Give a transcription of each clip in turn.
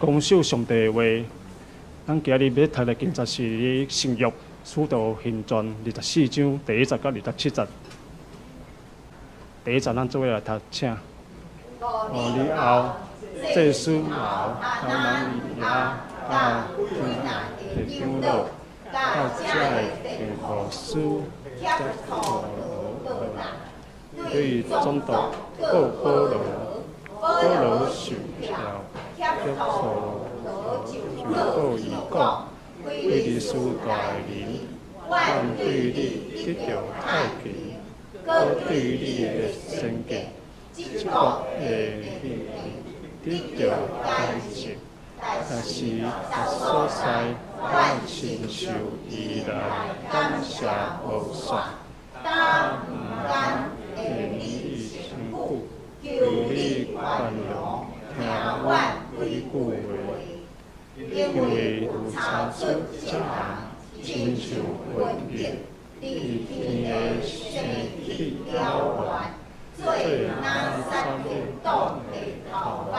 謹守上帝的話。咱今日欲讀的經節是佇新約使徒行傳24章第一節到27節。第一節咱做伙來讀，請。哦，以後祭司老亞拿尼亞佮幾个長老，到遮的辯護師提脫魯落來，對總督告保羅，保羅受調，提脫魯就告伊講：非利士大人，阮對你得著太平，閣對你的先見，這國的律例得著改正。但是這所在，我親受伊來感謝無算，但毋敢延你傷久，求你寬容，聽阮幾句話。因因為有查出這人親像瘟疫，佇天的生氣擾亂，做拿撒勒黨的頭目，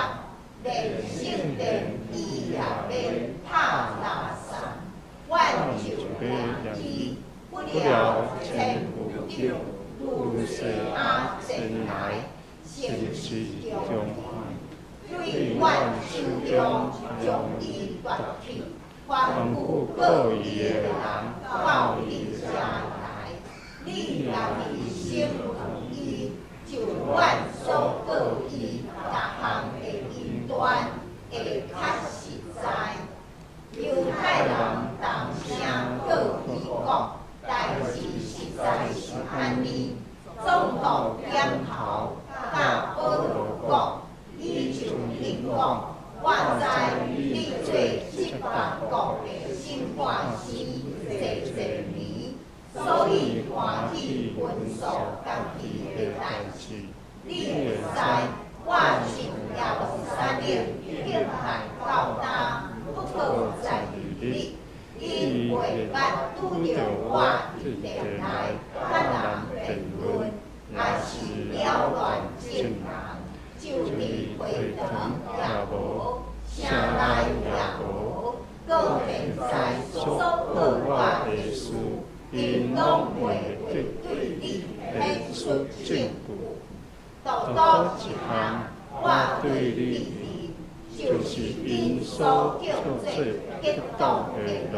連聖殿伊也欲拍垃圾，阮就掠伊，不料千夫長呂西亞前來，成是重犯，對阮手中將伊奪去，吩咐告伊的人到你遮來。你若佇審問伊，就阮所告伊逐項的異端，會較實在。猶太人同聲告伊講，代誌實在是按呢。總督點頭，佮保羅講：你就應講，我知你做這別國的審判師濟濟年，所以歡喜分訴家己的代誌。你會知，我受耶路撒冷迫害到今，不過十二日，𪜶袂捌拄著我佇殿內佮人辯論，抑是擾亂眾人，就佇會堂也無，城內也無。閣現在所告我的事，𪜶攏袂得對你顯出證據。獨獨一項，我對你疑，就是𪜶所叫做結黨的路，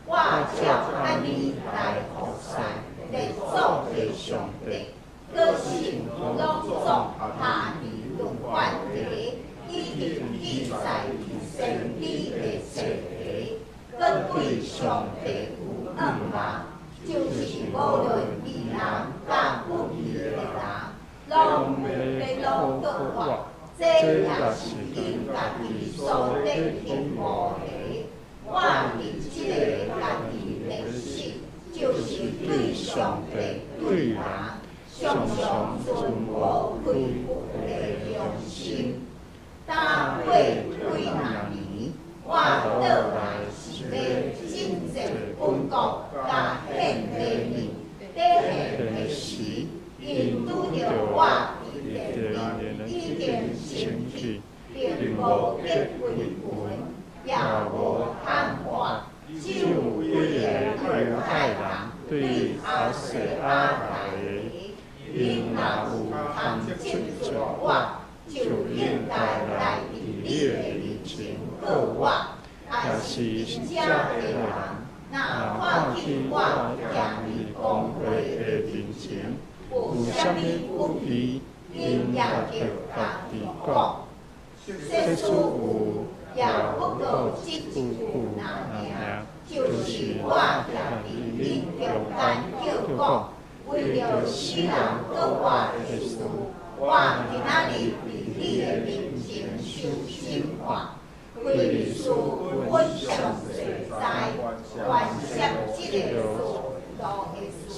我照按呢來服侍列祖的上帝，閣信攏總哈利律法例，已經記載佇先知的冊裡，閣對上帝有向望，就是無論義人佮不義的人，攏欲擄過活，這也是𪜶家己所咧陰謀的。我佇這个家己的死，就是對上帝對人，常常存無虧負的良心。今過幾若年，我倒來是欲拯救本國佮獻禮物。佇獻的時，𪜶拄著我佇殿裡已經生氣，並無結遺文，也無喊話，只有幾个猶太人對亞細亞來的，𪜶若有通出罪我，就應該來佇你的面前告我。若是遮的人，若若看看見見我我踮踮伊伊講講話話的面前，有有啥啥物物不不義，義，𪜶 𪜶也也著著家家己己講。講。即即使使有，有，也不過這一句爾爾，就是我我踮踮佇恁恁中中間間叫叫講，講，為著死人閣活的事，我今仔日佇你的面前受審判，非利士阮上濟知，關涉這个路的事，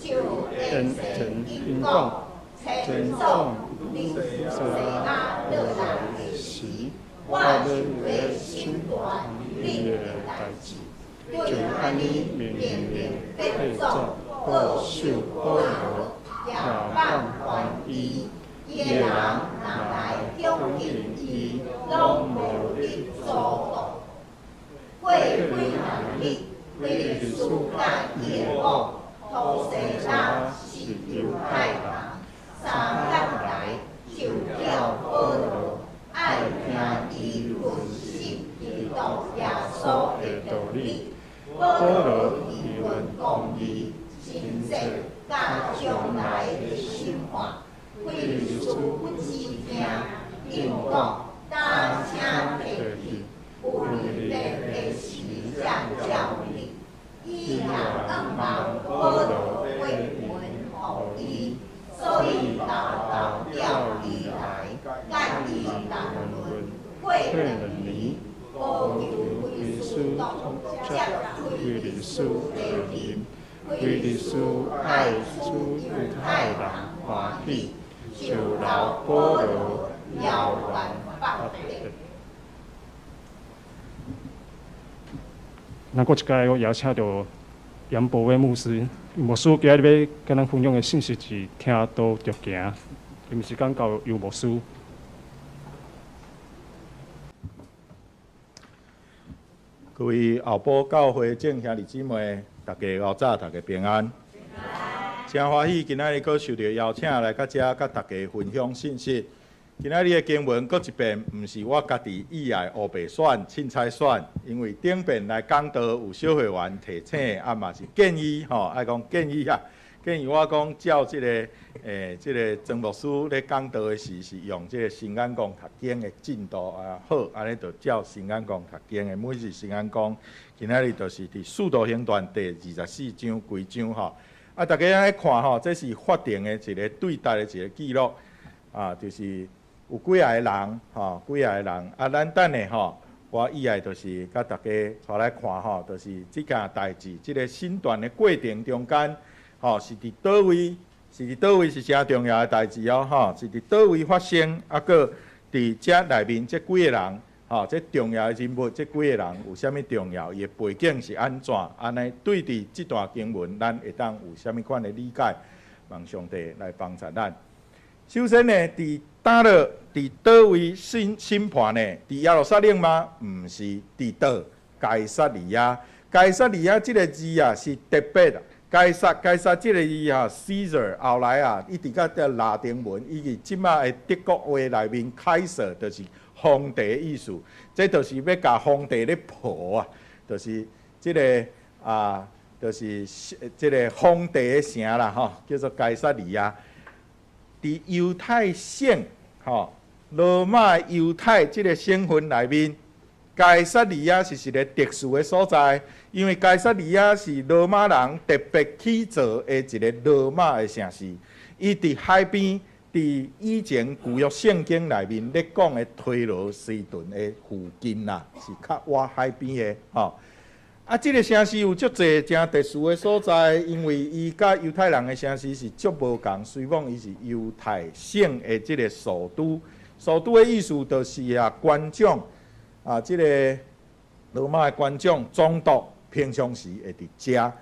就言言前前因因講，講，千總呂西亞落來的時，時，我就欲審斷恁恁的的代代誌，誌，就就按呢按呢命命令令彼彼總總告告受受保保羅羅，也也放放還還伊伊，伊的人伊的人若若來來恭恭敬敬伊，伊，伊攏無得阻擋。過幾若日，非利士佮伊的某土西拉是猶太人，相佮來求教保羅，愛聽伊論信基督耶穌的道理。保羅議論公義、神蹟佮將來的審判，非利士不只聽，硬講擔請提去，有日的時才照你。伊也向望保羅發文予伊，所以沓沓叫伊來，佮伊談論。過2年，保求非斯都接腓利斯的任，腓利斯愛使猶太人歡喜，就留保羅遙遠北地。那閣一擺，我邀請著楊博威牧師，牧師今日欲佮咱分享的信息是聽道著行，伊時間交楊牧師。各位後埔教會眾兄弟姊妹，大家午早，大家平安。誠歡喜今仔日閣受著邀請來到遮，佮大家分享信息。今仔日的經文閣一遍，毋是我家己意愛烏白選、凊彩選，因為頂遍來講道有小會員提醒，啊嘛是建議吼，愛講建議啊，建議我講照這個這個曾牧師咧講道的時，是用這個新眼光讀經的進度啊，好，按呢就照新眼光讀經的。每日新眼光，今仔日就是佇使徒行傳第24章規章吼。啊，大家按呢看吼，這是法庭的一個對待的一個記錄啊，就是有幾仔個人吼，幾仔個人啊，咱等下吼，我意愛就是佮大家帶來看吼，就是這件代誌，這個審斷的過程中間，吼，是佇佗位，是佇佗位是誠重要的代誌哦，吼，是佇佗位發生，啊，閣佇遮內面這幾個人，吼，這重要的人物，這幾個人有啥物重要？伊的背景是按怎？按呢對佇這段經文，咱會當有啥物款的理解？望上帝來幫助咱。首先呢，佇佗落，佇佗位審審判呢？佇耶路撒冷嗎？毋是，佇佗該撒利亞。該撒利亞這個字啊，是特別。該撒該撒這個字啊，Caesar 後來啊，一直到這拉丁文以及這馬的德國話內面，凱撒就是皇帝的意思。這就是欲共皇帝咧抱啊，就是這個啊，就是這個皇帝的城啦，吼，叫做該撒利亞。佇猶太省，吼，羅馬猶太這個省份內面，該撒利亞是一個特殊的所在，因為該撒利亞是羅馬人特別起造的一個羅馬的城市。伊佇海邊，佇以前舊約聖經內面咧講的推羅西頓的附近啦，是較倚海邊的，吼。啊，這個城市有足濟誠特殊的所在，因為伊佮猶太人的城市是足無仝，雖講伊是猶太省的這個首都，首都的意思就是啊，官長啊，這個羅馬的官長總督平常時會佇遮。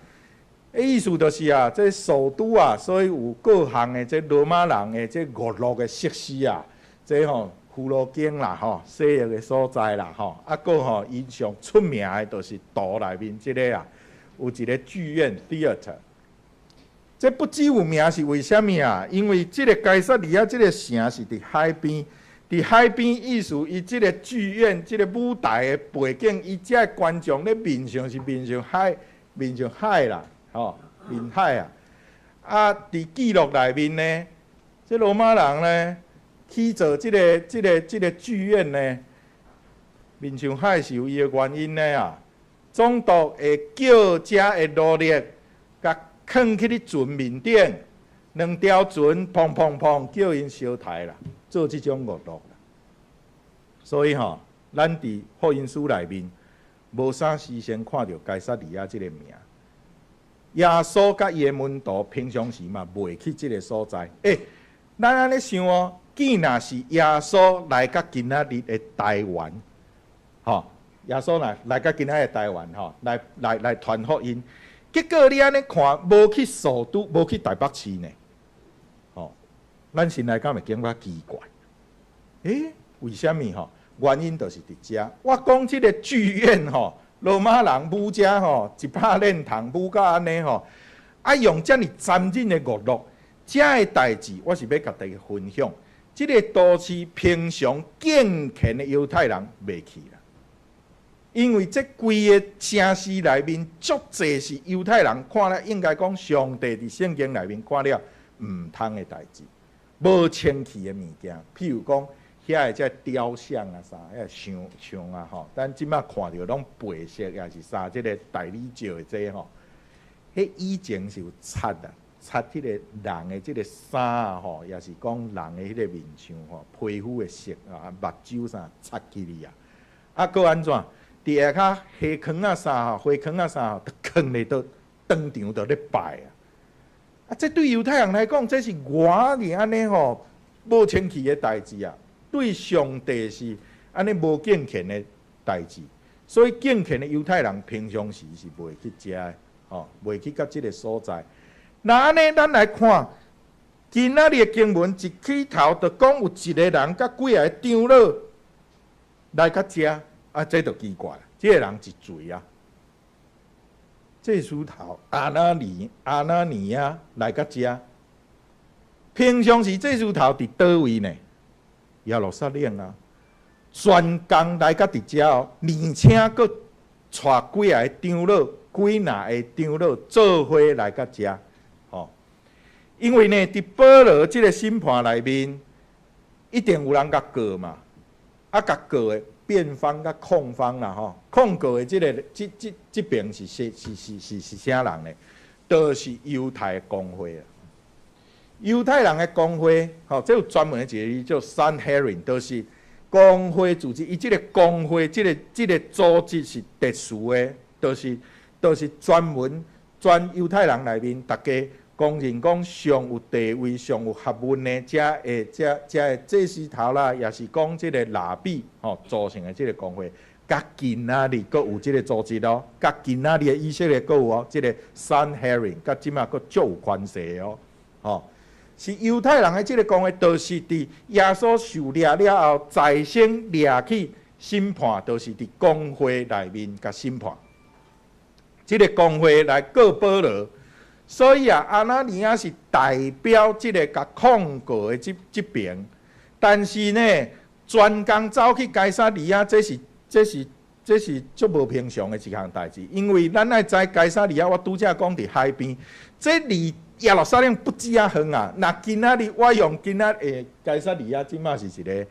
意思就是啊，這首都啊，所以有各項的這羅馬人的這娛樂的設施啊，這吼娛樂間啦吼，洗浴的所在啦吼，啊，閣吼，𪜶上出名的就是圖內面這個啊，有一個劇院 theater。這不只有名是為啥物啊？因為這個該撒利亞這個城是佇海邊，佇海邊意思，伊這個劇院、這個舞台的背景，伊遮的觀眾咧面向是面向海，面向海啦，吼，面海啊。啊，佇記錄內面呢，這羅馬人呢，起造這個、這個、這個劇院呢，面向海是有伊的原因的啊。總督會叫遮的奴隸，共囥去咧船面頂，兩條船砰砰砰，叫𪜶相刣啦，做這種娛樂啦。所以吼，咱佇福音書內面無啥時先看著該撒利亞這個名。耶穌佮伊的門徒平常時嘛袂去這個所在。欸，咱按呢想哦，既若是耶穌來到今仔日的台灣，吼，耶穌若來到今仔日的台灣，吼，來來來傳福音，結果你按呢看，無去首都，無去台北市呢，吼，咱心內敢會感覺奇怪？欸，為啥物吼？原因就是佇遮。我講這个劇院吼，羅馬人舞遮吼，一拍練堂舞甲按呢吼，啊用遮爾殘忍的娛樂，遮的代誌，我是欲共大家分享。這个都市平常敬虔的猶太人袂去啦，因為這規個城市內面足濟是猶太人看了，應該講上帝佇聖經內面看了毋通的代誌，無清氣的物件，譬如講遐的這雕像啊啥，遐像像啊吼，咱這馬看著攏白色，抑是啥這个大理石的這吼，彼以前是有漆啊。漆彼個人的這个衫啊吼，抑是講人的彼个面相吼，皮膚的色啊，目睭啥漆起去啊。啊，閣按怎？佇下跤花坑仔啥吼，花坑仔啥吼，都囥咧都當場就咧拜啊。啊，這對猶太人來講，這是偌爾按呢吼，無清氣的代誌啊。對上帝是按呢無敬虔的代誌，所以敬虔的猶太人平常時是袂去遮的，吼，袂去到這个所在。若按呢，咱來看今仔日的經文，一起頭就講有一个人佮幾个長老來到遮，啊，這就奇怪，這个人是誰啊？祭司頭亞拿尼亞拿尼亞來到遮，平常時祭司頭佇佗位呢？耶路撒冷啊，專工來到佇遮哦，而且閣帶幾个長老、幾若个長老做伙來到遮。因為呢，佇保羅這个審判內面，一定有人共告嘛，啊，共告的辯方佮控方啦吼，控告的這个這這這邊是是是是是是啥人呢？就是猶太的公會啊。猶太人的公會，吼，這有專門的一個叫 Sanhedrin，就是公會組織。伊這个公會，這个這个組織是特殊的，就是就是專門專猶太人內面，逐家公認講上有地位、上有學問的，遮會遮遮的祭司頭啦，抑是講這个喇比吼組成的這个公會，佮今仔日閣有這个組織哦，佮今仔日的以色列閣有哦，這个 Sanhedrin 佮這馬閣足有關係哦，吼，是猶太人的這个公會，就是佇耶穌受掠了後，再先掠去審判，就是佇公會內面共審判。這个公會來告保羅。所以啊，亞拿尼亞是代表這个共控告的這這邊，但是呢，專工走去該撒利亞，這是這是這是足無平常的一項代誌，因為咱愛知該撒利亞，我拄才講佇海邊，這離耶路撒冷不止遐遠啊。若今仔日我用今仔日該撒利亞，這馬是一个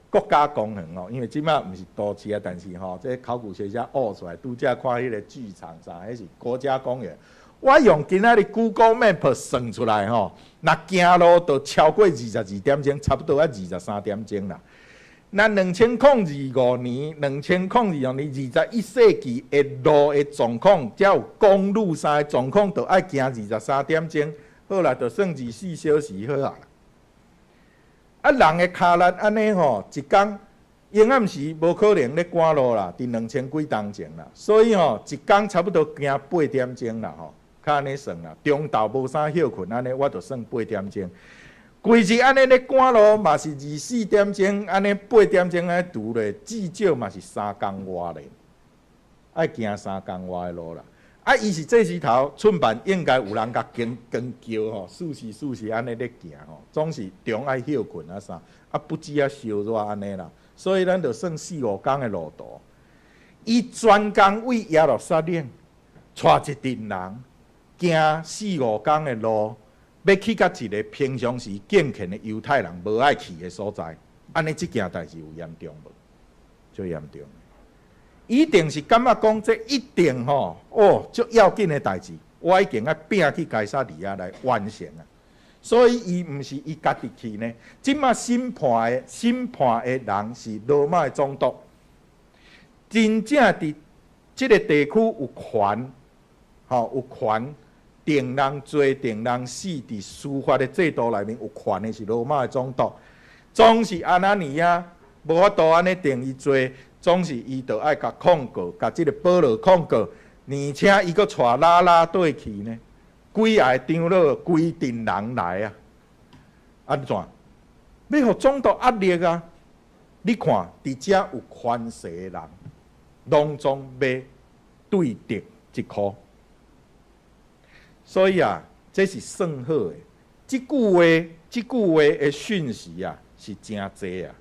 國家公園哦，因為這馬毋是都市啊，但是吼，這考古學家挖出來，拄才看彼个劇場啥，彼是國家公園。我用今仔日 Google Map 算出來吼，若行路就超過22點鐘，差不多愛23點鐘啦。若2025年，2025年21世紀的路的狀況，才有公路啥的狀況，就愛行二十三點鐘。好啦，就算24小時好啊。啊，人的跤力按呢吼，一工閒暗時無可能咧趕路啦，佇兩千幾冬前啦，所以吼，一工差不多行八點鐘啦吼。較按呢算啦，中晝無啥歇睏，按呢我就算八點鐘。規日按呢咧趕路嘛是24點鐘，按呢八點鐘按呢拄咧，至少嘛是三工外咧，愛行三工外的路啦。啊，伊是祭司頭，出版應該有人共跟跟轎吼，四時四時按呢咧行吼，總是中愛歇睏啊啥，啊不止啊燒熱按呢啦，所以咱就算四五工的路途。伊專工為耶路撒冷帶一陣人。行四五工的路，欲去到一个平常時敬虔的猶太人無愛去的所在，按呢這件代誌有嚴重無？足嚴重。一定是感覺講這一定吼，哦，足要緊的代誌，我一定愛拼去該撒利亞來完成啊。所以伊毋是伊家己去呢，這馬審判的人是羅馬的總督，真正佇這个地區有權，吼有權。定人罪、定人死，佇司法的制度內面有權的是羅馬的總督，總是亞拿尼亞無法度按呢定伊罪，總是伊就愛共控告，共這个保羅控告，而且伊閣帶啦啦隊去呢，幾个長老、規陣人來啊，按怎？欲予總督壓力啊！你看，佇遮有權勢的人，攏總欲對敵一箍。所以啊，這是算好的。這句話的訊息啊，是誠濟啊。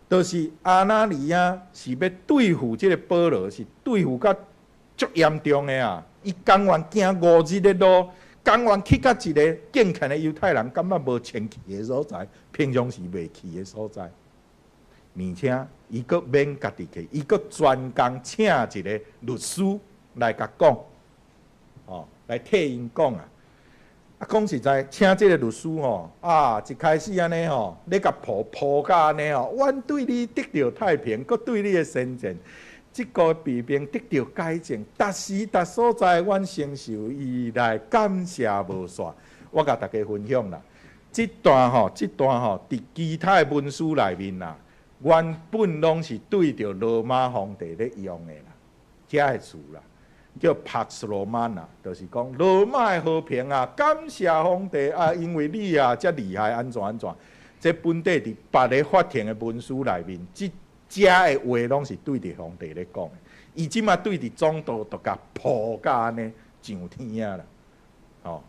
就是亞拿尼亞是欲對付這個保羅，是對付甲足嚴重的啊！伊甘願行5日的路，甘願去到一个敬虔的猶太人感覺無清氣的所在，平常時袂去的所在。而且伊閣免家己去，伊閣專工請一个律師來共講，哦，來替𪜶講啊。啊，講實在，請這个律師吼，啊，一開始按呢吼，咧共鋪鋪甲按呢吼，阮對你得著太平，閣對你的先前，這个弊病得著改正，逐時逐所在，阮承受伊來感謝無煞。我共大家分享啦，這段吼，佇其他的文書內面啦，原本攏是對著羅馬皇帝咧用的啦，這个詞啦。叫 Pax Romana，就是講羅馬的和平啊，感謝皇帝啊，因為你啊遮厲害，按怎按怎。這本底佇別个法庭的文書內面，這遮的話攏是對著皇帝咧講的。伊這馬對佇總督就共鋪甲按呢上天啊啦，吼！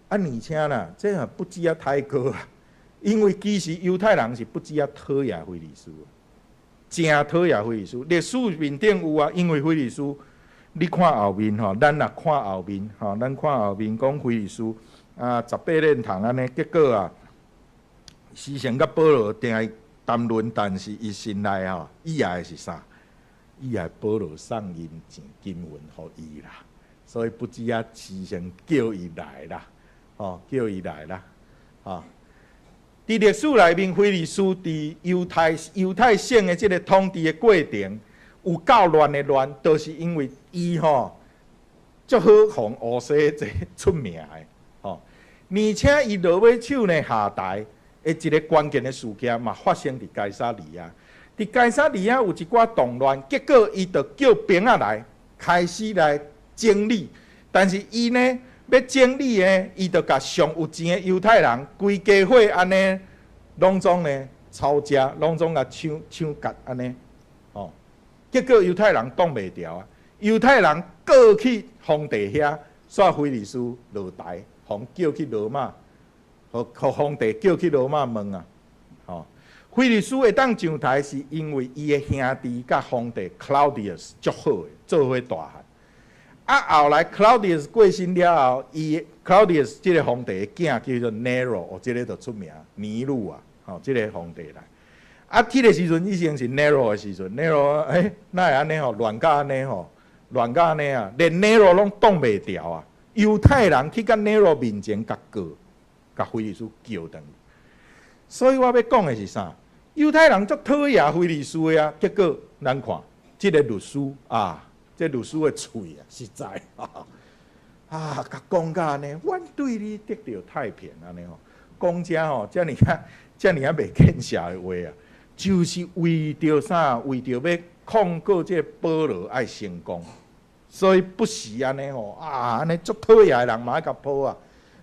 啊，而且啦，這也不止啊太高啊，因為其實猶太人是不止啊討厭非利士，誠討厭非利士。歷史面頂有啊，因為非利士。你看後面吼，咱若看後面吼，咱看後面講非利士啊，18鏈蟲按呢，結果啊，司成佮保羅定來談論，但是伊心內吼，伊愛的是啥？伊愛保羅送銀錢金銀予伊啦，所以不止啊，司成叫伊來啦，吼，叫伊來啦，吼。佇歷史內面，非利士佇猶太省的這个統治的過程，有夠亂的亂，就是因為伊吼足好予烏西這出名的吼，而且伊落尾手呢下台的一个關鍵的事件嘛，發生佇該撒利亞。佇該撒利亞有一寡動亂，結果伊就叫兵仔來開始來整理，但是伊呢欲整理的，伊就共上有錢的猶太人規家伙按呢，攏總呢抄家，攏總共搶搶劫按呢。結果猶太人擋袂牢啊！猶太人告去皇帝遐，煞非利士落台，予叫去羅馬，予皇帝叫去羅馬問啊！吼，非利士會當上台，是因為伊的兄弟佮皇帝 Claudius 足好的，做伙大漢。啊，後來 Claudius 過身了後，伊 Claudius 這个皇帝的囝叫做 Nero，哦，這个就出名，尼祿啊，吼，這个皇帝來。啊，彼个時陣已經是 Nero 的時陣，Nero 欸，哪會按呢吼，亂甲按呢吼，亂甲按呢啊，連 Nero 攏擋袂牢啊！猶太人去共 Nero 面前共告，共非利士叫轉去。所以我欲講的是啥？猶太人足討厭非利士的啊，結果咱看這个律師啊，這律師的喙啊，實在啊，共講甲按呢，阮對你得著太平按呢吼，講遮吼，遮爾啊，遮爾啊袂見笑的話啊！就是為著啥？為著欲控告這个保羅愛成功，所以不時按呢吼啊，按呢足討厭的人嘛愛共鋪啊。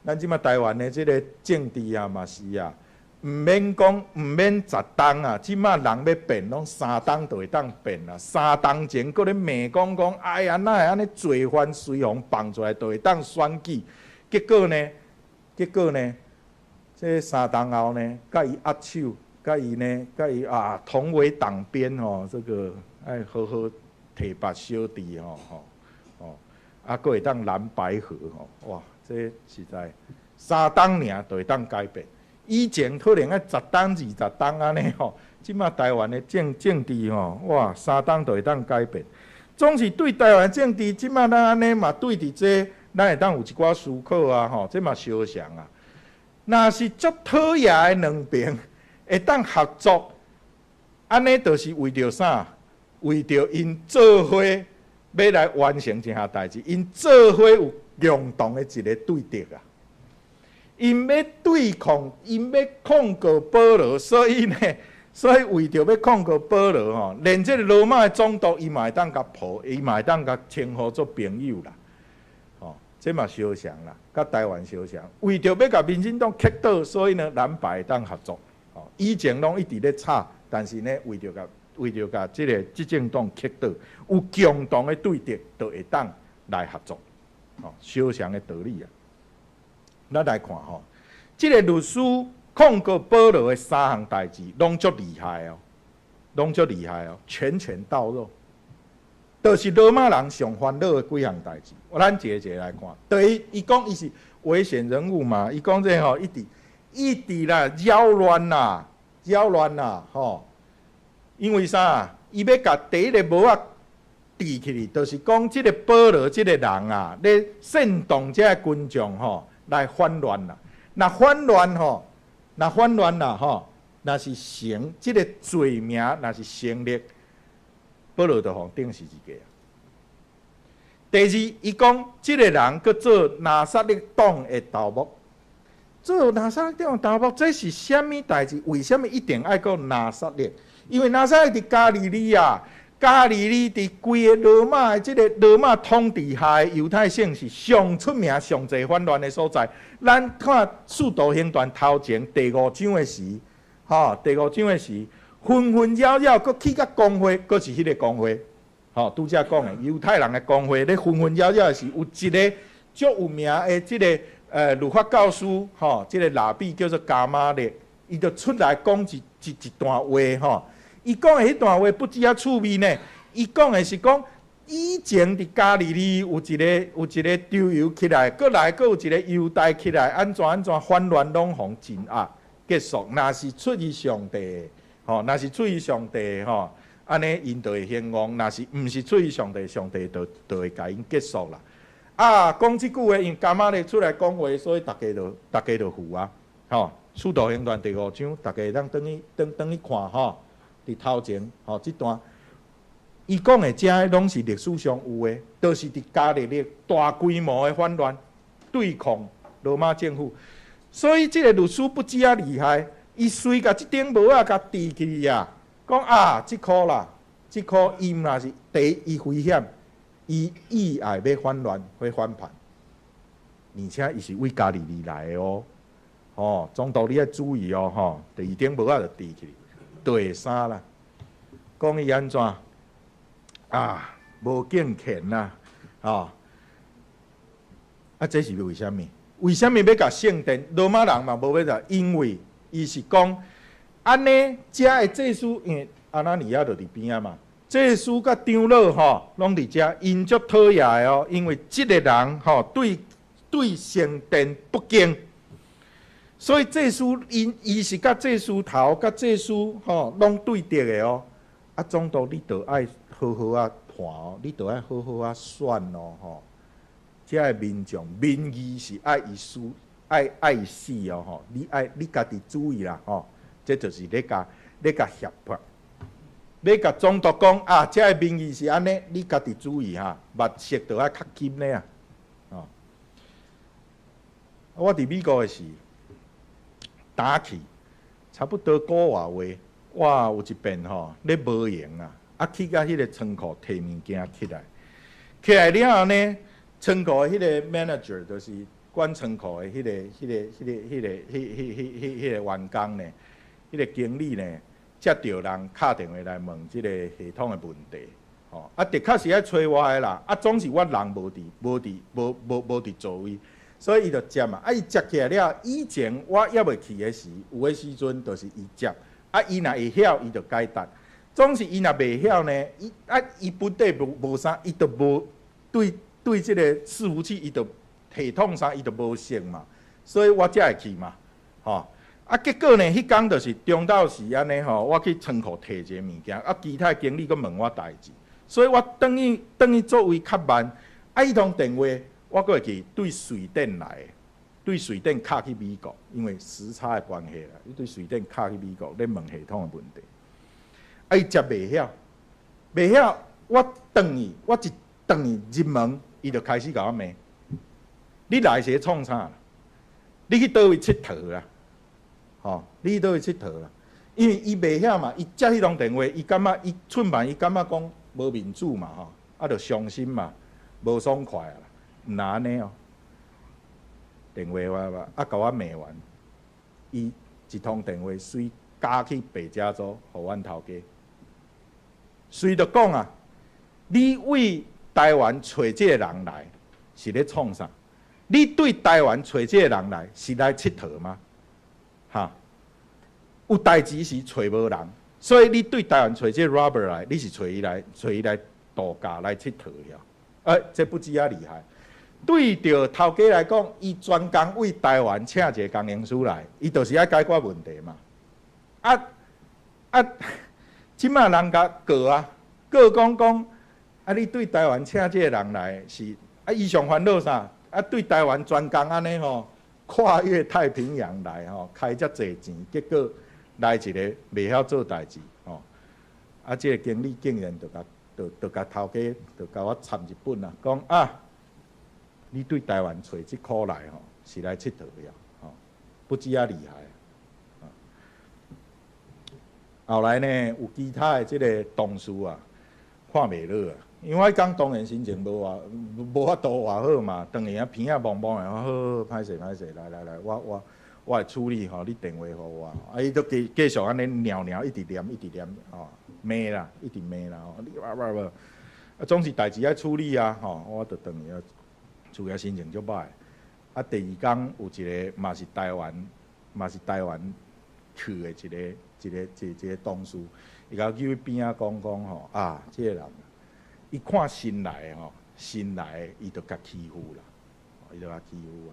咱這馬台灣的這个政治啊嘛是啊，毋免講，毋免10冬啊，這馬人欲變，攏3冬就會當變啊。3冬前閣咧罵講講，哎呀，哪會按呢罪犯隨予放出來就會當選舉？結果呢？結果呢？這3冬後呢，佮伊握手。佮伊呢，佮伊啊同為黨鞭吼，這个愛好好提拔小弟吼吼吼，啊，閣會當藍白合吼，哇，這實在3冬爾就會當改變。以前可能愛10冬20冬按呢吼，這馬台灣的政治吼，哇，三冬就會當改變。總是對台灣政治，這馬咱按呢嘛對佇這，咱會當有一寡思考啊吼，這嘛相像啊。若是足討厭的兩邊會當合作，按呢就是為著啥？為著𪜶做伙欲來完成一項代誌，𪜶做伙有共同的一个對敵啊！𪜶欲對抗，𪜶欲控告保羅，所以呢，所以為著欲控告保羅吼，連這个羅馬的總督伊嘛會當共抱，伊嘛會當共稱呼做朋友啦。吼，這嘛相像啦，佮台灣相像。為著欲共民進黨擊倒，所以呢，藍白會當合作。以前攏一直咧吵，但是呢，為著共這个執政黨擊倒，有共同的對敵，就會當來合作，吼，相像的道理啊。咱來看吼，這个律師控告保羅的三項代誌，攏足厲害哦，攏足厲害哦，拳拳到肉，就是羅馬人上煩惱的幾項代誌。咱一個一個來看。第一，伊講伊是危險人物嘛，伊講這吼一直一直啦擾亂啦，擾亂啦，吼。因為啥？伊欲共第一个帽仔戴起去，就是講這个保羅這个人啊，咧煽動這个群眾吼來反亂啦。若反亂吼，若反亂啦吼，若是成這个罪名，若是成立，保羅就予釘十字架。第二，伊講這个人閣做拿撒勒黨的頭目，做拿撒勒黨的頭目，這是啥物代誌？為啥物一定愛閣拿撒勒？因為拿撒勒佇加利利啊，加利利佇規个羅馬的這个羅馬統治下的猶太省是上出名、上濟反亂的所在。咱看《使徒行傳》頭前第五章的時，吼，第五章的時，紛紛擾擾，閣去甲公會，閣是彼个公會，吼，拄才講的猶太人的公會咧紛紛擾擾的時，有一个足有名的這个律法教師，吼，這个拉比叫做迦瑪列，伊就出來講一段話，吼。伊講的彼段話不止遐趣味呢，伊講的是講以前佇加利利有一个周遊起來，閣來閣有一个猶大起來，按怎按怎反亂攏予鎮壓結束。若是出於上帝，吼，若是出於上帝，吼，按呢𪜶就會興旺；若是毋是出於上帝，上帝就會共𪜶結束啦。啊，講這句話，因為迦瑪列出來講話，所以逐家就服啊，吼，使徒行傳第五章，逐家會當轉去轉轉去看吼。佇頭前，吼，這段，伊講的這攏是歷史上有的，都是佇加利利大規模的反亂，對抗羅馬政府。所以這个律師不止遐厲害，伊隨共這頂帽仔共戴起啊，講啊，這箍啦，這箍伊若是第一，伊危險，伊意愛欲反亂，欲反叛，而且伊是為加利利來的哦，吼，總督你愛注意哦，吼，第二頂帽仔就戴起。第三啦，講伊按怎啊？無敬虔啦，吼！啊，這是為啥物？為啥物欲共聖殿？羅馬人嘛無欲共，因為伊是講按呢，遮的祭司，因為亞拿尼亞就佇邊仔嘛，祭司佮長老吼，攏佇遮，𪜶足討厭的哦，因為這个人吼對聖殿不敬。所以祭司𪜶伊是佮祭司頭、佮祭司吼攏對敵的哦。啊，總督你著愛好好仔判哦，你著愛好好仔選哦，吼。遮的民眾民意是愛伊死，愛伊死哦，吼。你愛你家己注意啦，吼。這就是咧共脅迫，咧共總督講啊，遮的民意是按呢，你家己注意哈，目色著愛較緊咧啊。哦，我佇美國的時。早起差不多個外月，我有一遍吼咧無閒啊，啊去共彼个倉庫提物件起來，起來了後呢，倉庫的彼个 manager 就是管倉庫的彼個員工呢，彼个經理呢，接著人敲電話來問這个系統的問題，吼，啊的確是愛揣我的啦，啊總是我人無佇，無佇，無無無佇座位。所以伊就接嘛，啊伊接起來了，以前我猶未去的時，有的時陣就是伊接，啊伊若會曉，伊就解答。總是伊若袂曉呢，伊啊伊本底無無啥，伊就無對這个伺服器，伊就系統啥伊就無熟嘛，所以我才會去嘛，吼。啊結果呢，彼工就是中晝時按呢吼，我去倉庫提一个物件，啊其他經理閣問我代誌，所以我轉去轉去座位較慢，啊彼通電話。我閣會記對瑞典來的，對瑞典敲去美國，因為時差的關係啦。伊對瑞典敲去美國咧問系統的問題，啊伊接袂曉，袂曉，我轉去，我一轉去入門，伊就開始共我罵。你來是咧創啥？你去佗位𨑨迌啦？吼，你去佗位𨑨迌啦？因為伊袂曉嘛，伊接彼通電話，伊感覺伊出門，伊感覺講無面子嘛，吼，啊就傷心嘛，無爽快啊。毋若按呢哦，電話我啊，共我罵完，伊一通電話隨交去北加州，予阮头家。随著讲啊，你對台灣揣這個人來，是咧創啥？你對台灣揣這個人來，是來𨑨迌嗎？哈？有代誌時揣無人，所以你對台灣揣這個 Robert 來，你是揣伊來，揣伊來度假來𨑨迌了。欸，這不止遐厲害。對著頭家來講，伊專工為台灣請一個工程師來，伊就是愛解決問題嘛。啊啊，這馬人共告啊，告講講，啊，你對台灣請這個人來是啊，伊上煩惱啥？啊，對台灣專工按呢吼，跨越太平洋來吼，開遮濟錢，結果來一個袂曉做代誌吼。啊，這個經理竟然就共就就共頭家就共我參一本啊，講啊，你對台灣揣這箍來吼，是來𨑨迌的吼，不止遐厲害。後來呢，有其他的這個同事啊，看袂落啊，因為我彼工當然心情無偌無法度偌好嘛，當然啊鼻仔摸摸的，好好歹勢歹勢，來來來，我我我會處理吼，你電話予我，啊，伊都繼繼續按呢蹺蹺，一直念一直念吼，罵啦，一直罵啦吼，你哇哇哇，啊，總是代誌愛處理啊，吼，我就轉去啊，處理心情足歹。啊，第二工有一個嘛是台灣，嘛是台灣去的一個一個一一個同事，伊共我叫去邊仔講講吼，啊，這個人，伊看新來的吼，新來的伊就共欺負啦，伊就共欺負啊，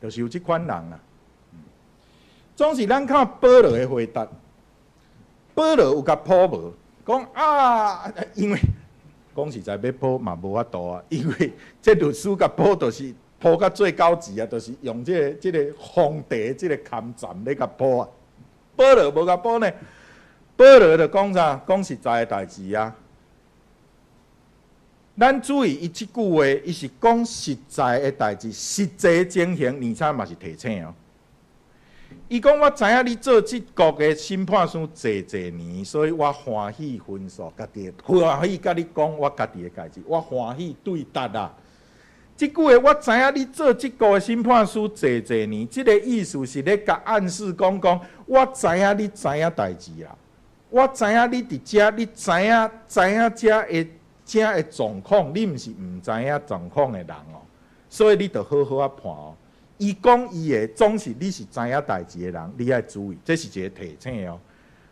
就是有這款人啊。總是咱看保羅的回答，保羅有共鋪無？講啊，因為講實在欲鋪嘛無法度啊，因為這律師共鋪就是鋪甲最高級啊，就是用這個這個皇帝這個崁站咧共鋪啊。保羅無共鋪呢，保羅就講啥？講實在的代誌啊。咱注意伊這句話，伊是講實在的代誌，實際情形，而且嘛是提醒哦。伊講我知影你做這國的審判司濟濟年，所以我歡喜分訴家己，歡喜共你講我家己的代誌，我歡喜對答啊。這句話我知影你做這國的審判司濟濟年，這個意思是咧共暗示講講，我知影你知影代誌啦，我知影你佇遮，你知影知影遮的遮的狀況，你毋是毋知影狀況的人哦，所以你著好好仔判哦。伊講伊的，總是你是知影代誌的人，你愛注意，這是一個提醒哦。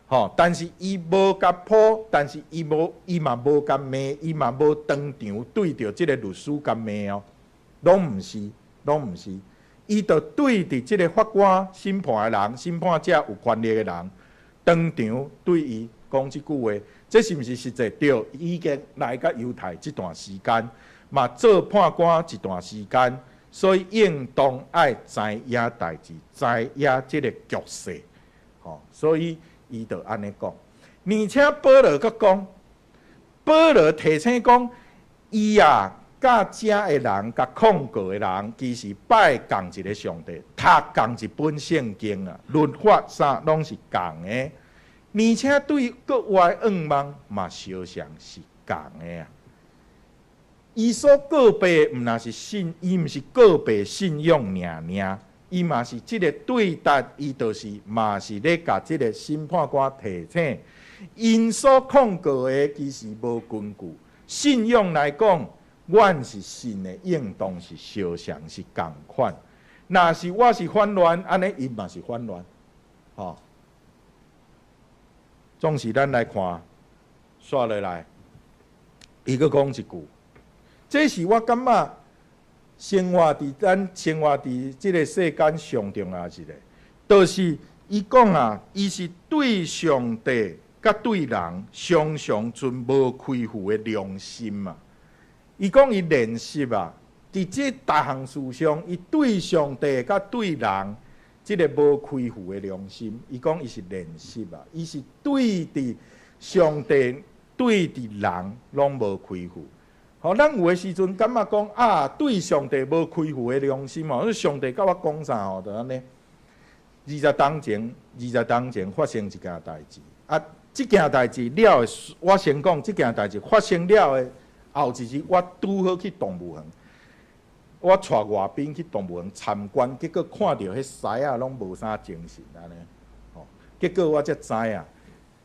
吼，但是伊無共鋪，但是伊無，伊嘛無共罵，伊嘛無當場對著這個律師共罵哦，攏毋是，攏毋是。伊就對佇這個法官審判的人、審判者有權力的人，當場對伊講這句話，這是毋是實際？對，已經來到猶太這段時間，嘛做判官一段時間。所以應當愛知影代誌，知影這個局勢，吼，所以伊就按呢講。而且保羅閣講，保羅提醒講，伊啊，佮遮的人，共控告的人，其實拜仝一个上帝，讀仝一本聖經啊，律法啥攏是仝的，而且對國外願望嘛，相像是仝的啊。伊所告白的，毋若是信，伊毋是告白信仰爾爾，伊嘛是這个對答，伊就是嘛是咧共這个審判官提醒，𪜶所控告的其實無根據。信仰來講，阮是信的，應當是相像是仝款。若是我是反亂，按呢𪜶嘛是反亂，吼。總是咱來看，煞落來，伊閣講一句。這是我感覺生活佇咱生活佇這个世間上重要一个，就是伊講啊，伊是對上帝佮對人常常存無虧負的良心啊。伊講伊練習啊，佇這逐項事上，伊對上帝佮對人這个無虧負的良心，伊講伊是練習啊，伊是對佇上帝對佇人攏無虧負。吼，咱有的時陣感覺講啊，對上帝無虧負的良心哦，上帝佮我講啥吼，就按呢。二十冬前，二十冬前發生一件代誌啊，這件代誌了的，我先講這件代誌發生了的後一日，我拄好去動物園，我帶外賓去動物園參觀，結果看著彼獅仔攏無啥精神按呢，吼，結果我才知影，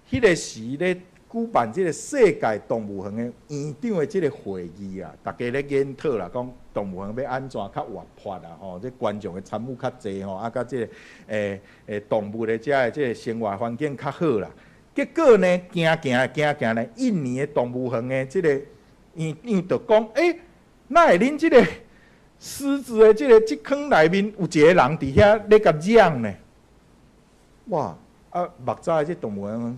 彼個時咧舉辦這个世界動物園的園長的這个會議啊，逐家咧研討啦，講動物園欲按怎較活潑啊，吼，這觀眾的參與較濟吼，啊，佮這个動物的遮的這个生活環境較好啦。結果呢，行行行行咧，印尼的動物園的這个園長就講：欸，哪會恁這个獅子的這个這坑內面有一个人佇遐咧共嚷呢？哇！啊，目早的這動物園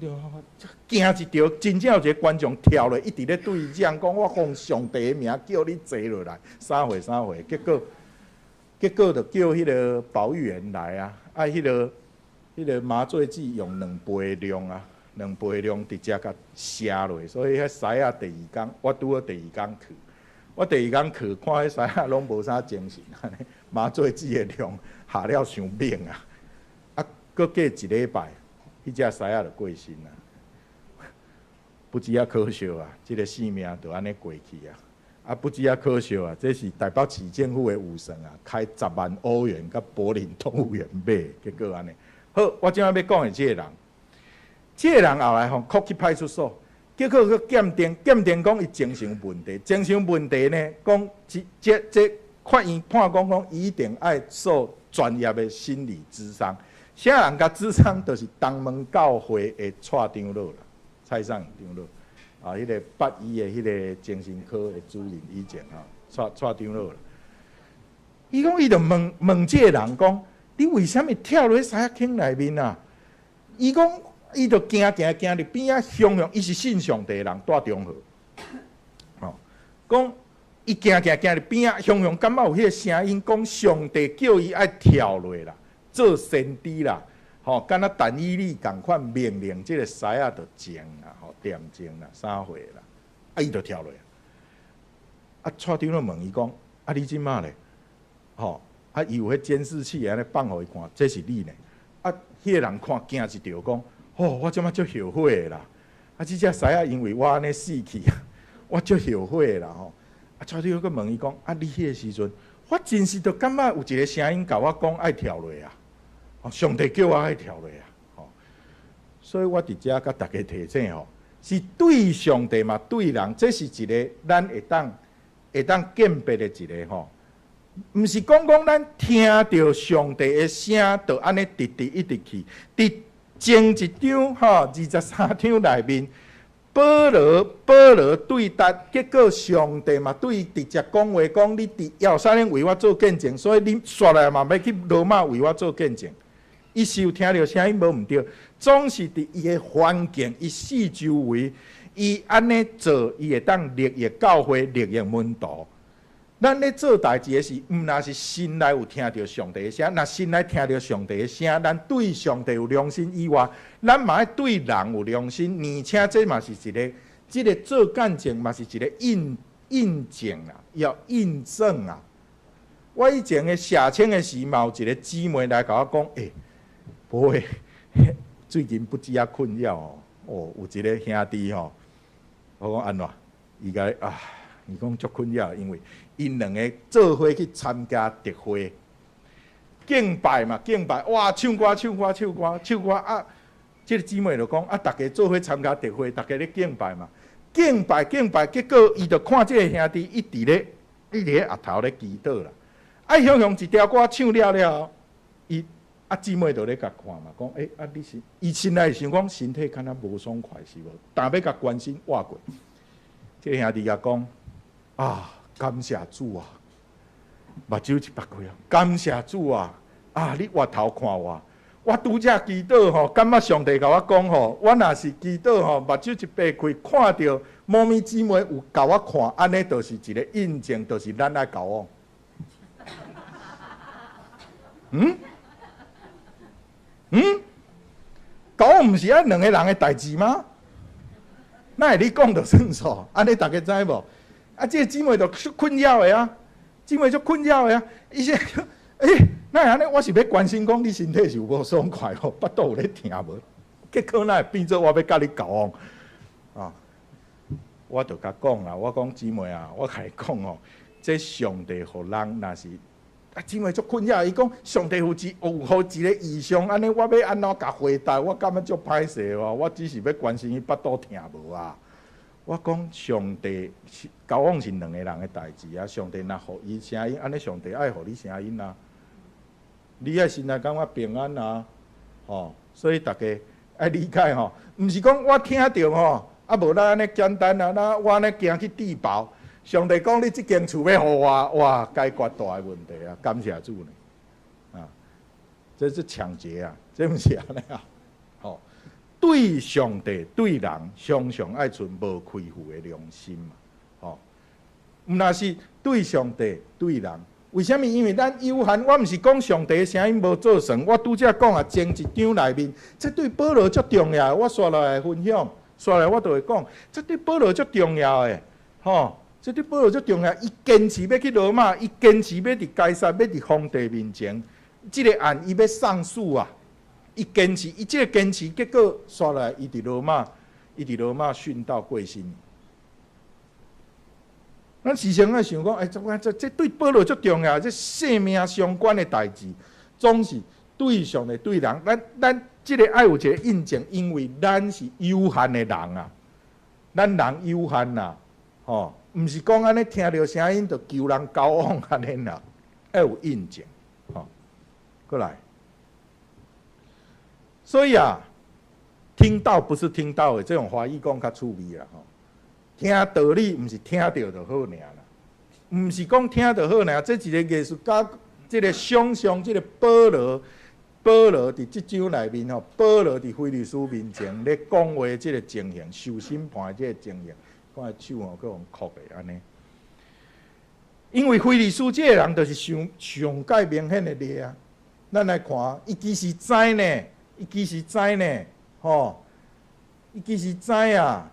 驚一跳，真正有一个觀眾跳落，一直咧對伊嚷講：我奉上帝的名叫你坐落來，啥貨啥貨。結果就叫彼个保育員來啊，啊，彼个麻醉劑用兩倍量啊，兩倍量直接共射落，所以彼獅仔第二工，我拄好第二工去，我第二工去看彼獅仔攏無啥精神，麻醉劑的量下了傷猛啊！啊，閣過一禮拜，彼隻獅仔就過身啊，不止仔可惜啊，這个性命就按呢過去啊！啊，不止仔可惜啊，這是台北市政府的預算啊，開10萬歐元佮柏林動物園買，結果按呢。好，我這擺欲講的這个人，這个人後來予扣去派出所，結果去鑑定，鑑定講伊精神有問題，精神有問題呢，講這這這法院判講講伊一定愛受專業的心理諮商。啥人共諮商，就是東門教會的蔡長老啦，蔡尚長老，啊，彼个八醫的彼个精神科的主任以前吼，蔡蔡長老啦。伊講伊就問問這个人講，你為啥物跳落去獅仔坑內面啊？伊講伊就行行行佇邊仔，雄雄，伊是信上帝的人，蹛中和。吼，講伊行行行佇邊仔，雄雄感覺有彼个聲音講上帝叫伊愛跳落啦。做先知啦，吼，敢若但以理仝款命令這个獅仔就靜啦，吼，恬靜啦，啥貨啦，啊，伊就跳落。啊，蔡長老問伊講，啊，你這馬咧，吼，啊，伊有彼監視器按呢放予伊看，這是你呢？啊，彼个人看驚一跳，講，吼，我這馬足後悔的啦！啊，這隻獅仔因為我按呢死去，我足後悔的啦，吼。啊，蔡長老閣問伊講，啊，你彼个時陣，我真是就感覺有一个聲音共我講愛跳落啊！上帝叫我愛跳落啊！吼，所以我佇遮共大家提醒吼，是對上帝嘛對人，這是一个咱會當鑑別的一个吼，毋是講講咱聽著上帝的聲，就按呢直直一直去。佇前一章吼23章內面，保羅對答，結果上帝嘛對伊直接講話，講你佇耶路撒冷為我做見證，所以你煞來嘛欲去羅馬為我做見證。伊是有聽著聲音無毋對，總是佇伊的環境，伊四周圍，伊按呢做，伊會當利益教會、利益門徒。咱咧做代誌的是，毋若是心內有聽著上帝的聲，若心內聽著上帝的聲，咱對上帝有良心以外，咱嘛愛對人有良心，而且這嘛是一个，這个做見證嘛是一个印印證啊，要印證啊。我以前的寫清的時，嘛有一個姊妹來共我講，欸，不會，最近不止仔困擾哦，哦，有一个兄弟吼，我講按怎？伊共啊，伊講足困擾，因為𪜶兩个做伙去參加特會，敬拜嘛，敬拜，哇，唱歌唱歌唱歌唱歌啊！這个姊妹就講啊，逐家做伙參加特會，逐家咧敬拜嘛，敬拜敬拜，結果伊就看這个兄弟一直咧額頭咧祈禱啦，啊，雄雄一條歌唱了了，伊啊姊妹就咧共看嘛，講欸，啊你是，伊心內想講身體敢若無爽快是無？但欲共關心倚過，這个兄弟共講啊，感謝主啊，目睭一擘開啊，感謝主啊，啊你回頭看我，我拄才祈禱吼，感覺上帝共我講吼，我若是祈禱吼，目睭一擘開，看著某咪姊妹有共我看，按呢就是一个印證，就是咱愛交往。嗯？嗯？交往毋是愛兩个人的代誌嗎？哪會你講就算數？按呢逐家知無？啊，這个姊妹就足困擾的啊，姊妹足困擾的啊。伊說：欸，哪會按呢？我是欲關心講你身體是有無爽快無，腹肚有咧疼無？結果哪會變做我欲佮你交往？啊！我就共講啦，我講姊妹啊，我共你講哦，這上帝予人若是啊，姊妹足困擾，伊講上帝有予一个異象，按呢我欲按怎共回答？我感覺足歹勢哦，我只是欲關心伊腹肚疼無啊。我講上帝是交往是兩个人的代誌啊，上帝若予伊聲音，按呢上帝愛予你聲音啊，你愛心內感覺平安啊，吼，所以逐家愛理解吼，毋是講我聽著吼，啊無咱按呢簡單啊，那我按呢行去地堡。上帝講你這間厝欲予我，哇，解決大的問題啊！感謝主呢，啊，這是搶劫啊，這毋是按呢啊，吼，對上帝對人，常常愛存無虧負的良心嘛，吼，毋若是對上帝對人，為啥物？因為咱有限，我毋是講上帝的聲音無做成，我拄才講啊，前一章內面，這對保羅足重要，我紲落來分享，紲來我就會講，這對保羅足重要的，吼。這對保羅足重要，伊堅持欲去羅馬，伊堅持欲佇該撒，欲佇皇帝面前，這个案伊欲上訴啊！伊堅持，伊這个堅持，結果紲來伊佇羅馬，伊佇羅馬殉道過身。咱時常愛想講，欸，這這這對保羅足重要，這性命相關的代誌，總是對上帝對人，咱咱這个愛有一个印證，因為咱是有限的人啊，咱人有限啊，吼。毋是講按呢聽著聲音就求人交往按呢啦，愛有印證，吼，過來。所以啊，聽道不是聽到的，這種華語講較趣味啦，吼。聽道理毋是聽著就好爾啦，毋是講聽就好爾，這一个藝術家，這个想像，這个保羅，保羅佇這章內面吼，保羅佇非利士面前咧講話，這个情形，受審判這个情形。看手吼，閣予箍的按呢。因為非利士這个人就是上上蓋明顯的例啊。咱來看，伊其實知呢，伊其實知呢，吼，伊其實知啊。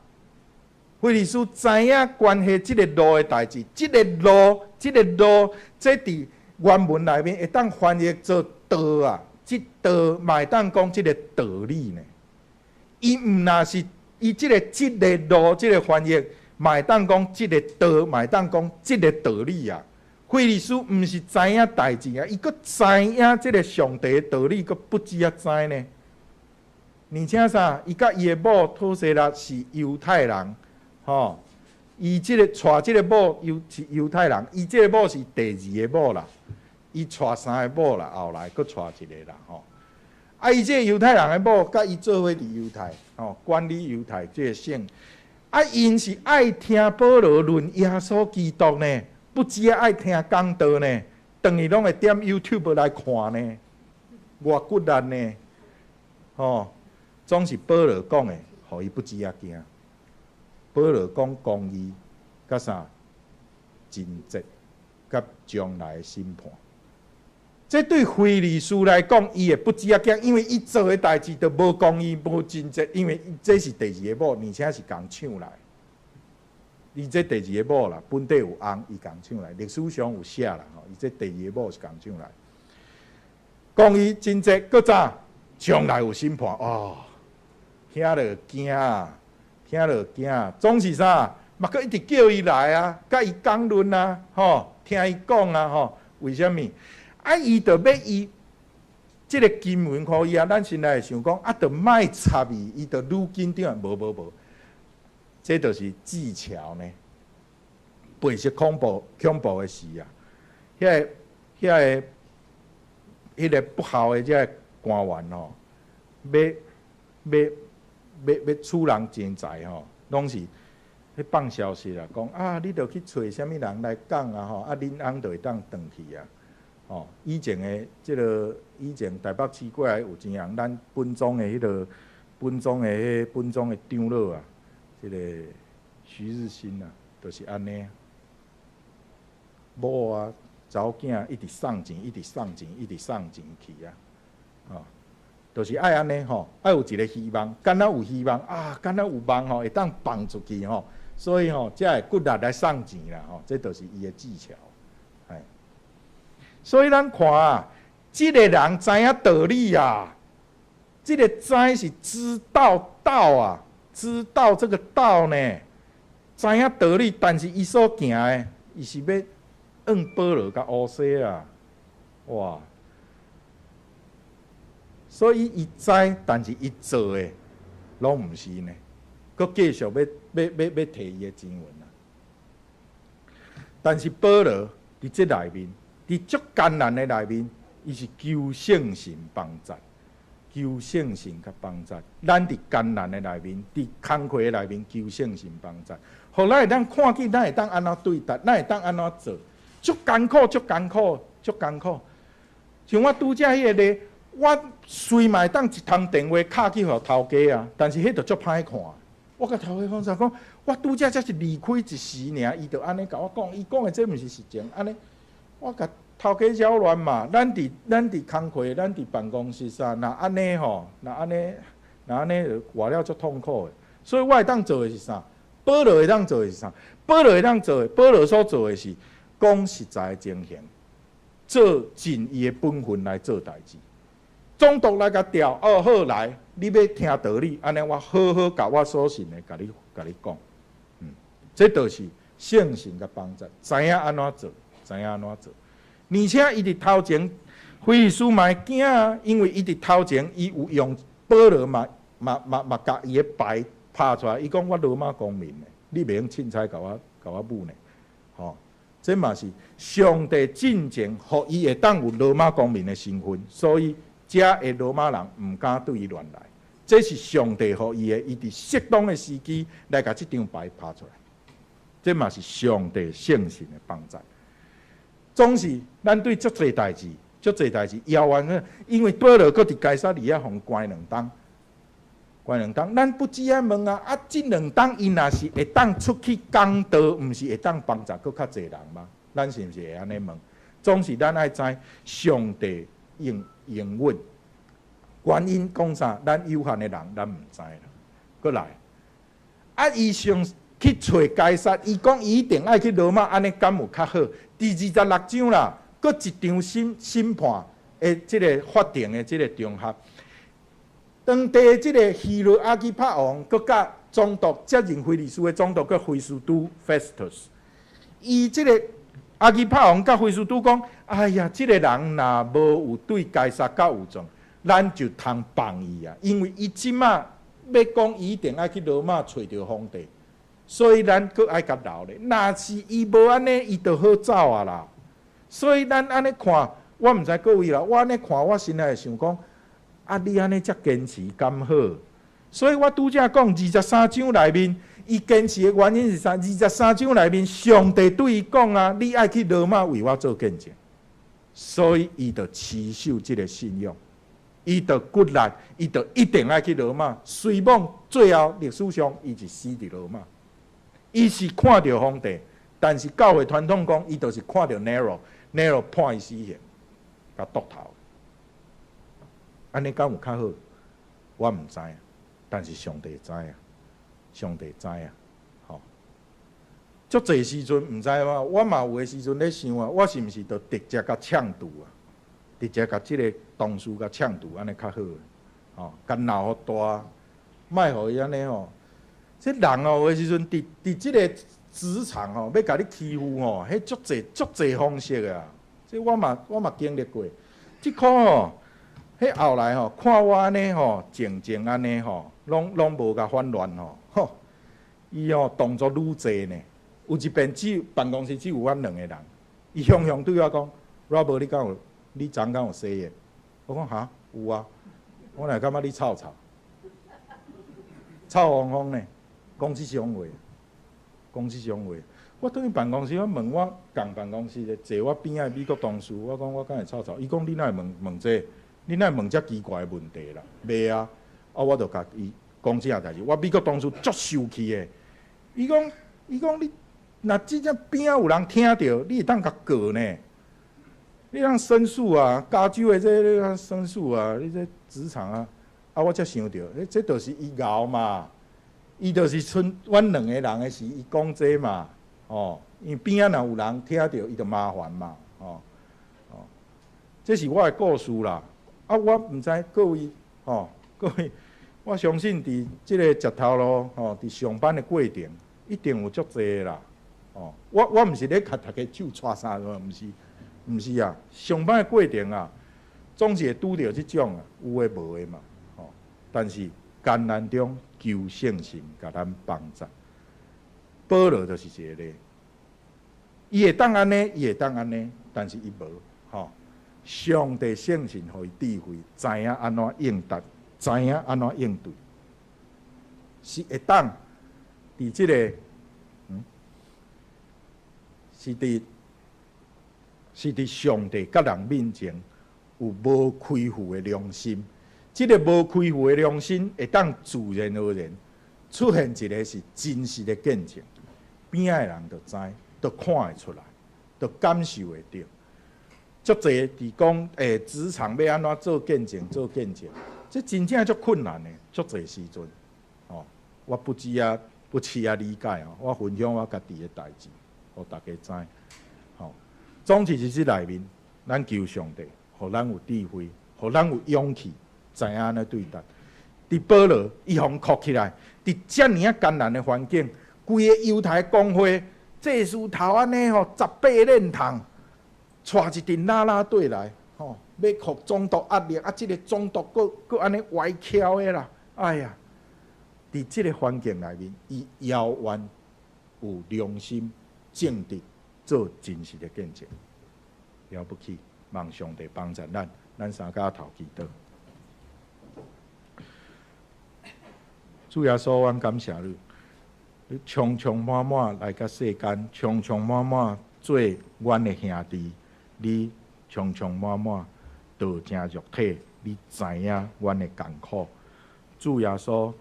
非利士知影關係這个路的代誌，這个路，這个路，這佇原文內面會當翻譯做道啊，這道嘛會當講這个道理呢。伊毋若是。伊這个這个路，這个翻譯，嘛會當講這个道，嘛會當講這个道理啊。非利士毋是知影代誌啊，伊閣知影這个上帝的道理，閣不止仔知呢。而且啥，伊佮伊的某托西拉是猶太人，吼。伊這个娶這个某猶是猶太人，伊這个某是第二个某啦，伊娶三个某啦，後來閣娶一个啦，吼。啊！伊這个猶太人的某，佮伊做伙佇猶太，吼，管理猶太這个省。啊，𪜶是愛聽保羅論耶穌基督呢，不止愛聽講道呢，轉去攏會點 YouTube 來看呢，偌骨力呢，吼，總是保羅講的，予伊不止仔驚。保羅講公義，佮啥貞潔，佮將來的審判。這對非利士來講，伊會不止仔驚，因為伊做的代誌就無公義、無貞潔，因為這是第二个某，而且是共搶來。伊這第二个某啦，本底有翁，伊共搶來。歷史上有寫啦，吼，伊這第二个某是共搶來。公義、貞潔，閣啥？將來有審判哦，聽著驚啊，聽著驚，總是啥？嘛閣一直叫伊來啊，佮伊講論啊，吼，聽伊講啊，吼，為啥物？啊！伊就欲伊這个經文予伊啊，咱先來會想講，啊，就莫插伊，伊就愈緊張。無無無，這就是技巧呢。白色恐怖恐怖的事啊！遐個遐個彼个不孝的這个官員吼，欲欲欲欲取人錢財吼，攏是彼放消息啦，講啊，你著去揣啥物人來講啊吼，啊，恁翁就會當轉去啊。哦，以前的這个，以前台北市過來有錢人，咱本宗的彼个本宗的彼本宗的長老啊，這个徐日新啊，就是按呢。某啊，查某囝一直送錢，一直送錢，一直送錢去啊，哦，就是愛按呢吼，愛有一个希望，敢若有希望啊，敢若有望吼，會當放出去吼，所以吼，才會骨力來送錢啦吼，這就是伊的技巧。所以咱看啊，這个人知影道理啊，這个知是知道道啊，知道這个道呢，知影道理，但是伊所行的，伊是欲囥保羅佮烏西啊，哇！所以伊知，但是伊做的攏毋是呢，閣繼續欲提伊的錢銀啊。但是保羅佇這內面，佇足艱難的內面，伊是求聖神幫助，求聖神佮幫助。咱佇艱難的內面，佇工課的內面，求聖神幫助，予咱會當看見，咱會當按怎對待，咱會當按怎做，足艱苦，足艱苦，足艱苦。像我拄才彼個例，我雖嘛會當一通電話敲去予頭家啊，但是彼就足歹看。我共頭家講啥講，我拄才才是離開一時爾，伊就按呢共我講，伊講的這毋是實情，按呢，我共頭家擾亂嘛。咱佇工課，咱佇辦公室啥，若按呢吼，若按呢，若按呢就活了足痛苦的。所以我會當做的是啥？保羅會當做的是啥？保羅會當做的，保羅所做的是講實在的情形，做盡伊的本分來做代誌。總督來共調，哦好來，你欲聽道理，按呢我好好共我所信的，共你講，這就是聖神的幫助，知影按怎做，知影按怎做。而且伊佇頭前，非利斯嘛會驚啊，因為伊佇頭前，伊有用保羅嘛嘛共伊的牌拍出來，伊講我羅馬公民呢，你袂用凊彩共我舞呢，吼，這嘛是上帝進前，予伊會當有羅馬公民的身份，所以遮的羅馬人毋敢對伊亂來，這是上帝予伊的，伊佇適當的時機來共這張牌拍出來，這嘛是上帝聖神的幫助。總是咱對足濟代誌，足濟代誌猶原，因為保羅閣佇該撒利亞予關兩冬，關兩冬，咱不只愛問啊，啊，這兩冬伊若是會當出去講道，毋是會當幫助閣較濟人嗎？咱是毋是會按呢問？總是咱愛知上帝應應允，原因講啥？咱有限的人，咱毋知啦。閣來，啊，伊想去揣該撒，伊講伊一定愛去羅馬，按呢敢有較好？佇26章啦，閣一場審判的這个法庭的這个場合，當地這个希律亞基帕王，閣佮總督接任非利士的總督，叫非斯都 Festus。伊這个亞基帕王佮非斯都講：哎呀，這个人若無有對該撒較有狀，咱就通放伊啊，因為伊這馬欲講，伊一定愛去羅馬揣著皇帝，所以咱閣愛共留咧。若是伊無按呢，伊就好走啊啦。所以咱按呢看，我毋知各位啦，我按呢看，我心內會想講：啊，你按呢遮堅持敢好？所以我拄才講23章內面，伊堅持的原因是啥？23章內面，上帝對伊講啊：你愛去羅馬為我做見證，所以伊就持守這个信仰，伊就骨力，伊就一定愛去羅馬。雖罔最後歷史上，伊是死佇羅馬。伊是看著皇帝，但是教會傳統講，伊就是看著 Nero，Nero 判伊死刑，共剁頭。按呢敢有較好？我毋知，但是上帝知啊，上帝知啊，吼。足濟時陣毋知嘛，我嘛有的時陣咧想啊，我是毋是著直接共嗆住啊？直接共這个同事共嗆住，按呢較好，吼，共鬧予大，莫予伊按呢吼。這人哦，有的時陣佇這个職場吼，欲共你欺負吼，彼足濟足濟方式啊。這我嘛經歷過。這箍吼，彼後來吼，看我按呢吼，靜靜按呢吼，攏無共反亂吼，吼，伊吼動作愈濟呢。有一遍只辦公室只有阮兩个人，伊雄雄對我講：Robert，你敢有？你昨昏敢有洗煙？我講哈，有啊。我哪會感覺你臭臭，臭烘烘呢？講這種話，講這種話。我轉去辦公室，我問我仝辦公室的坐我邊仔的美國同事，我講我敢會臭臭？伊講你哪會問問這個？你哪會問遮奇怪的問題啦？袂啊！啊，我就共伊講這項代誌。我美國同事足受氣的，伊講你若真正邊仔有人聽著，你會當共告呢？你通申訴啊，加州的這個申訴啊，你這職場啊，啊，我才想著，欸，這就是伊𠢕嘛，伊就是賰阮兩個人的時，伊講這嘛，哦，因為邊仔若有人聽著，伊就麻煩嘛，哦，哦，這是我的故事啦。啊，我毋知各位，吼，各位，我相信佇這个食頭路，吼，佇上班的過程，一定有足濟啦，哦，我毋是咧共逐家手掣啥，毋是。毋是啊，上歹的過程啊，總是會拄著這種啊，有的無的嘛，吼。但是艱難中求聖神共咱幫助。保羅就是一個例，伊會當按呢，伊會當按呢，但是伊無，吼。上帝聖神予伊智慧，知影按怎應答，知影按怎應對，是會當佇這個，是佇上帝佮人面前有無虧負的良心，這個無虧負的良心會當自然而然出現一個是真實的見證，邊仔的人就知，都看會出來，都感受會著。足濟佇講，職場欲按怎做見證，做見證，這真正足困難的，足濟時陣，哦，我不知啊，不試啊理解哦，我分享我家己的代誌，予大家知，吼。總之是這內面，咱求上帝，予咱有智慧，予咱有勇氣，知影按怎對待。佇保羅，伊予人箍起來，佇遮爾仔艱難的環境，規个猶太公會祭司頭按呢吼，18鏈筒。帶一陣啦啦隊來，吼，欲予總督壓力，啊，這个總督閣閣按呢歪蹺的啦，哎呀，佇這个環境內面，伊猶原有良心正直，做真實的見證，了不起，望上帝幫助咱，咱三跤頭祈禱。主耶穌，阮感謝你，你充充滿滿來到世間，充充滿滿做阮的兄弟。你充充滿滿道成肉體，你知影阮的艱苦。主耶穌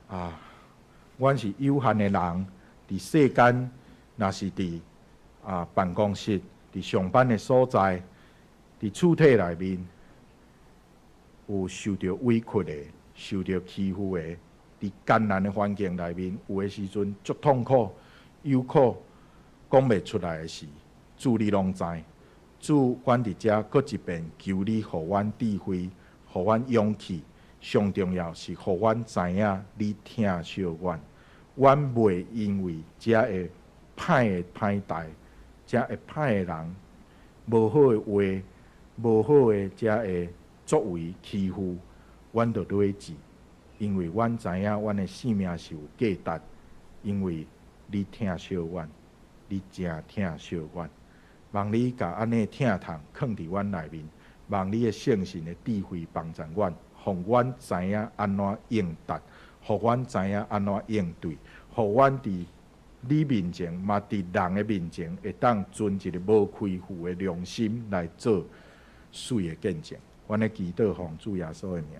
啊，阮是有限的人，佇世間，若是佇啊辦公室、佇上班的所在、佇厝體內面，有受著委屈的、受著欺負的，佇艱難的環境內面，有的時陣足痛苦、有苦講袂出來的事，主你攏知。主，阮佇遮閣一遍求你，予阮智慧，予阮勇氣。上重要是予阮知影你疼惜阮，阮袂因為遮會歹的歹代，遮會歹的人，無好的話，無好的遮的作為欺負，阮就落志。因為阮知影阮的性命是有價值，因為你疼惜阮，你誠疼惜阮。望你共按呢疼痛囥佇阮內面，望你的聖神的智慧幫助阮，予阮知影按怎應答，予阮知影按怎應對，予阮佇你面前，嘛佇人的面前，會當存一个無虧負的良心來做媠的見證。阮咧祈禱奉主耶穌的名。